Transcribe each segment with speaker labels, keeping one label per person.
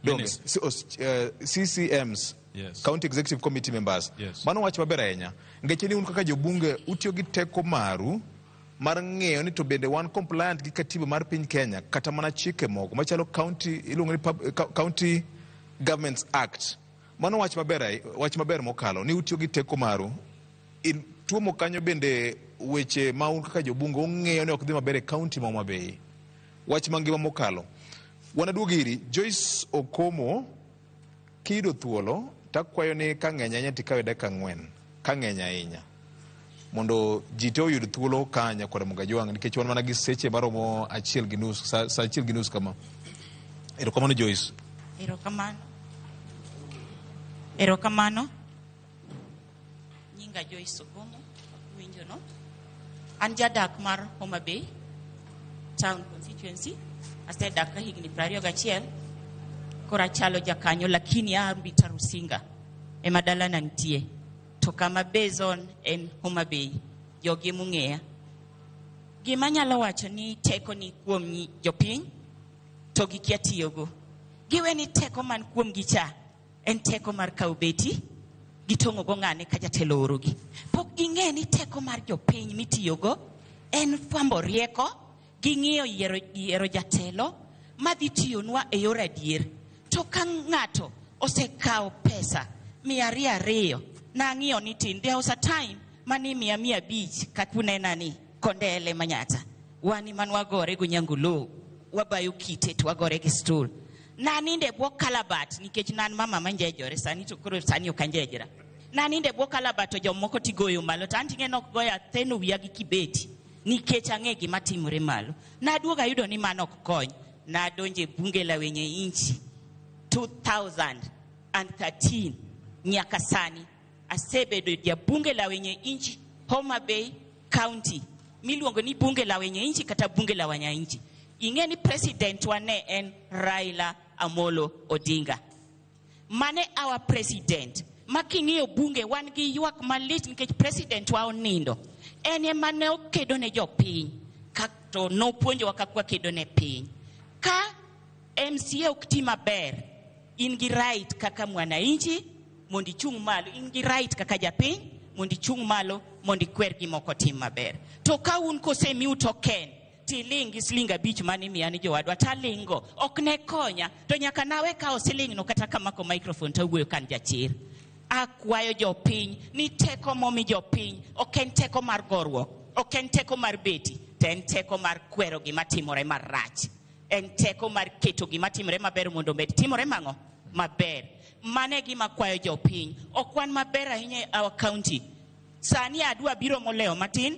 Speaker 1: Donge?
Speaker 2: Minis-
Speaker 1: CCMs.
Speaker 2: Yes.
Speaker 1: County Executive Committee members.
Speaker 2: Yes.
Speaker 1: Mano wach maber ahinya. Nikech ni un kaka jobunge utiyo gi teko maru mar ng'eyo ni to bende wan compliant gi katiba mar piny Kenya kata mana chike moko machalo county iluongo ni County Governments Act. Mano wach maber wach maber mokalo ni utiyo gi teko maru. In tuomo kanyo bende weche ma un kaka jobunge ung'eyo ni ok dhi maber e county ma Homa Bay. Wach mangima mokalo. Wanaduog iri Joyce Okomo. Kiyudo thuolo takwayo ni ka ng'eny ahinya tikawe dakika 4 ka ng'eny ahinya mondo ji te oyud thuolo kanya kod Mugajwang' nikech wan mana gi seche maromo 1:30 sa 1:30 kama. Erokamano Joyce.
Speaker 3: Erokamano. Erokamano. Nyinga Joyce Ogomo, winjo no. An jadak mar Homa Bay Town Constituency. Asedak ka higni 21. Koro achalo jakanyo lakini a Mbita Rusinga ema dalana nitie. To kama Bay Zone en Homa Bay. Jogi emong'eya. Gima anyalo wacho ni teko ni kuom jopiny to gikia tiyogo. Giwe ni teko man kuom gi cha en teko mar kawo beti gitong'o go ng'ane ka jatelo oorogi. Pok ging'e ni teko mar jopiny mitiyogo en fwambo rieko gi ng'iyo yiero jatelo madhi tiyonwa e yor adier. To ka ng'ato osekawo pesa 200 200, nang'iyo ni tin. There was a time mane imiya 500 kaka unena ni Kondele Manyata. Wan ema nwagore go Nyangulo, wabayo kite to wagore gi stool. Naninde bwo kalabat nikech nan mama manjejore sani to koro sani ok anjejra. Naninde bwo kalabat to jomoko tigoyo malo to an ting'e nok goya theno wiya gi kibeti nikech ang'e gima timore malo. Naduogo ayudo ni mano ok kony. Nadonjo e bunge la wenye inchi 2013 nyaka sani asebedo jabunge la wenye inchi Homa Bay County miluongo ni bunge la wenye inchi kata bunge la wananchi. Ing'e ni president wa ne en Raila Amolo Odinga. Mane our president. Ma king'iyo bunge wan gi ywak malich nikech president wa onindo. En ema ne okedo ne jopiny to nopuonjowa kaka wakedo ne piny. Ka MCA ok ti maber, in gi right kaka mwananchi mondo ichung' malo, in gi right kaka japiny mondo ichung' malo mondo ikwer gima ok otim maber. To ka un kosemiu token tiling' gi siling 5 mane imiya ni jowadwa taling'go ok ne konya to nyaka nawe kawo siling no kata kamako microphone tawuoyo kan jachir. Akwayo jopiny ni teko momi jopiny ok en teko mar goruok, ok en teko mar beti, to en teko mar kwero gima timore marach. En teko mar keto gima timore maber mondo omed timore mang'o? Maber. Mano e gima akwayo jopiny. Ok wan maber ahinya e our county. Sani adwa biro molewo matin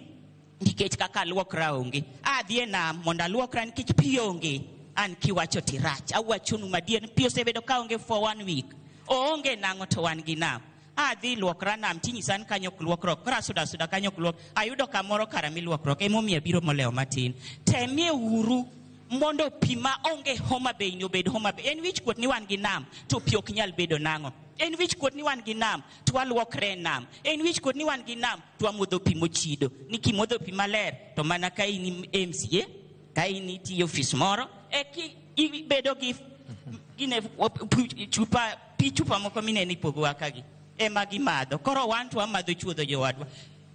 Speaker 3: nikech kaka aluokra onge. Adhi e nam mondo aluokra nikech pi onge. An kiwacho tirach. Awachonu madier pi osebedo ka onge for 1 week. Oonge nang'o to wan gi nam. Adhi luokra nam tinyisa ni kanyo ok luokruok. Koro asudo asuda kanyo ok luok. Ayudo kamoro kara miluokruok. Emomiyo abiro molewo matin. Temie uru mondo pi ma onge Homa Bay ni obed Homa Bay. En wich kuot ni wan gi nam to pi ok nyal bedo nang'o. En wich kuot ni wan gi nam to waluokre e nam. En wich kuot ni wan gi nam to wamodho pi mochido. Ni kimodho pi maler to mana ka in MCA, ka in itiyo ofis moro, e ki ibedo gi gine chupa pi chupa moko mineno ipogowa kagi ema gimadho. Koro wan to wamadho chuodho jowadwa.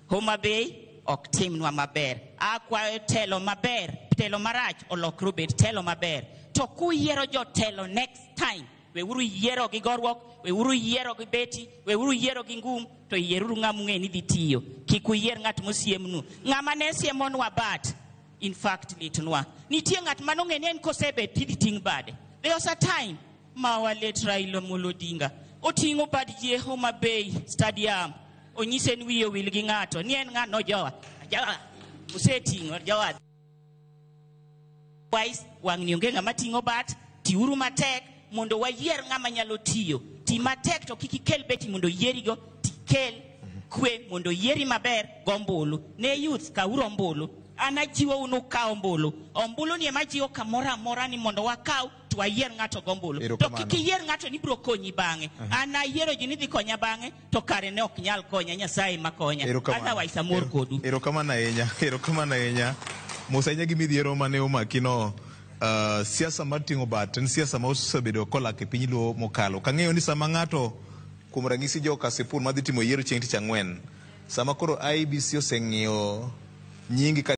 Speaker 3: Homa Bay ok timnwa maber. Akwayo telo maber, telo marach olokre obed telo maber. To kuyiero jotelo next time, weuru yiero gi goruok, weuru yiero gi beti, weuru yiero gi ngum, to yieruru ng'ama ung'e ni dhi tiyo. Kik uyier ng'at mosiemnu. Ng'ama ne siemonwa bat, in fact litnwa. Nitie ng'at manong'e ni en kosebet tidhi ting' bade. There was a time ma walet Raila Amolo Odinga oting'o bad ji e Homa Bay Stadium. Onyise ni wiye owil gi ng'ato. Ni en ng'ano jowa? Jowa. Oseting'o jowa. Wise, wang' ni onge ng'ama ting'o bat, tiuru matek mondo wayier ng'ama nyalo tiyo. Ti matek to kik ikel beti mondo yierigo, tikel kwe mondo yieri maber gombulu. Ne youth kawuru ombulu. An ajiwou ni ukaw ombulu. Ombulu ni ema jiwo kamoro amora ni mondo wakaw to wayier ng'ato gombulu. To kik iyier ng'ato ni biro konyi bang'e. An ayiero ji ni dhi konya bang'e to kare ne ok nyal konya, Nyasaye ema konya. Otherwise amor kodu.
Speaker 1: Erokamano ahinya. Erokamano ahinya. Mos ahinya gi midhiero mane omaki no. Siasa mar ting'o bat en siasa ma osebedo kolak e piny Luo mokalo. Kang'eyo ni sama ng'ato, kuom ranyisi jo Kasipul madhi timo yiero chieng' tich ang'wen, sama koro IEBC oseng'iyo nyingi ka